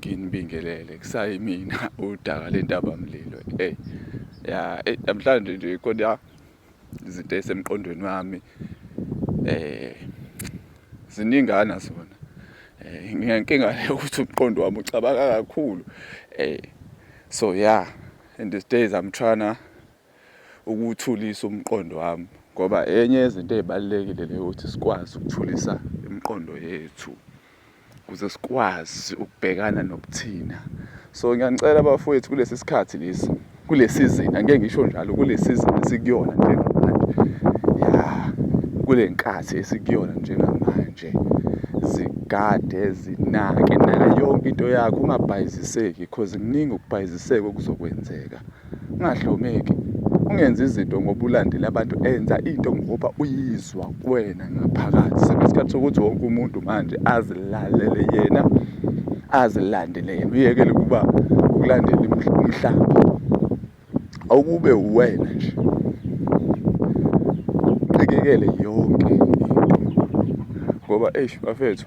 Nginibingelele kusayimina udaka lentaba mlilo. Hey, ya, hey, namhlanje nje khona izinto ezisemqondweni wami, ziningana zona. Nginenkinga le ukuthi umqondo wami ucabanga kakhulu. So yeah, in these days I'm trying ukuthulisa umqondo wami, ngoba enye yezinto ey'balulekile leyo ukuthi sikwazi ukuthulisa imiqondo yethu ukuze sikwazi ukubhekana nobuthina. So ngiyanicela bafowethu, kulesi sikhathi lesi, kule season, angeke ngisho njalo, kule season esikuyona njengamanje, ya, kule nkathi esikuyona njengamanje, zigade, zinake, naka yonke into yakho, ungabhayiziseki, because kuningi ukubhayiziseka okuzokwenzeka. Ungahlomeki, ungenzi izinto ngoba ulandela abantu, enza into ngoba uyizwa kuwena ngaphakathi. Sekuyisikhathi sokuthi wonke umuntu manje azilalele yena, azilandele yena, uyekele ukuba ukulandela umhlambi. Awukube uwena nje, qikekele yonke into, ngoba eish bafethu,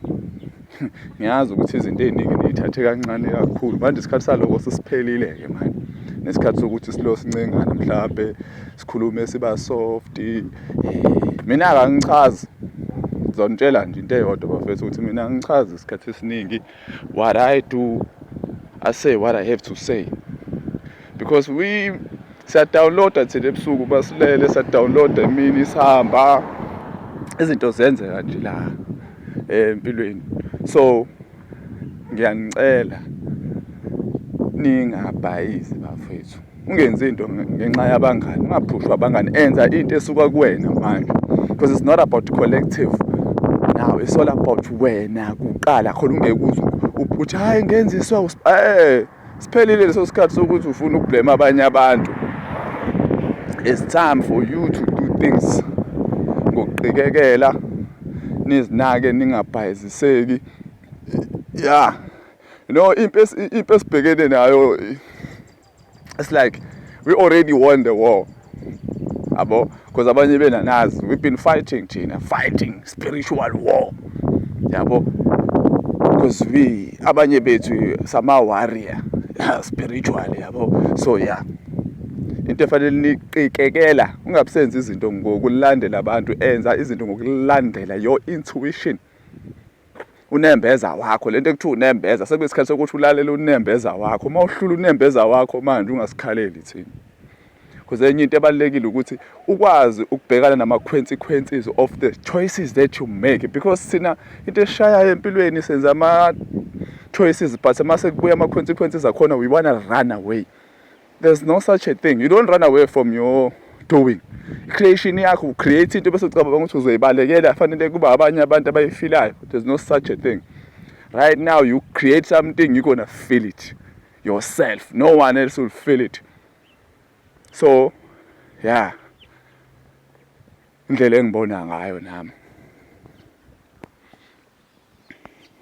ngiyazi ukuthi izinto ey'ningi niy'thathe kancane kakhulu. Manje isikhathi saloko sesiphelile-ke manje, nesikhathi sokuthi silo sincengane, mhlampe sikhulume siba soft. Mina-ke angichazi, ngizonitshela nje into eyodwa bafethu, ukuthi mina angichazi isikhathi esiningi. What I do, I say what I have to say, because we siyadownloada thina ebusuku basilele, siyadownloada emini sihamba, izinto ziyenzeka nje la empilweni. So ngiyanicela ningabhayizi bafethu, ungenzi into ngenxa yabangani, ungaphushwa abangani, enza into esuka kuwena manje, because it's not about collective now, it's all about wena kuqala. Khona ungeke uze uthi, "Hayi, ngenziswa." Siphelile leso sikhathi sokuthi ufuna ukublame abanye abantu. It's time for you to do things ngokuqikekela, nizinake, ningabhayiziseki. Yeah, impi esibhekene nayo, it's like we already won the war, yabo, because abanye benanazi we've been fighting thina, fighting spiritual war, yabo, because we, abanye bethu sama warrior spiritually, yabo. So yeah, into efanele niqikekela, ungabisenzi izinto ngokulandela abantu, enza izinto ngokulandela your intuition, unembeza wakho. Lento ekuthiwa unembeza, sekuyisikhathi sokuthi ulalele unembeza wakho. Uma uhlula unembeza wakho manje, ungasikhaleli thina, because enye into ebalulekile ukuthi ukwazi ukubhekana nama-consequences of the choices that you make, because thina into esishayayo empilweni, senza ama-choices, but uma sekubuya ama-consequences akhona, we wanna run away. There's no such a thing. You don't run away from your doing, creation yakho. Ucreate into bese ucabanga ukuthi uzoyibalekela, fanele kuba abanye abantu abayifilayo. There's no such a thing. Right now you create something, you're gonna feel it yourself, no one else will feel it. So yeah, indlela engibona ngayo nami.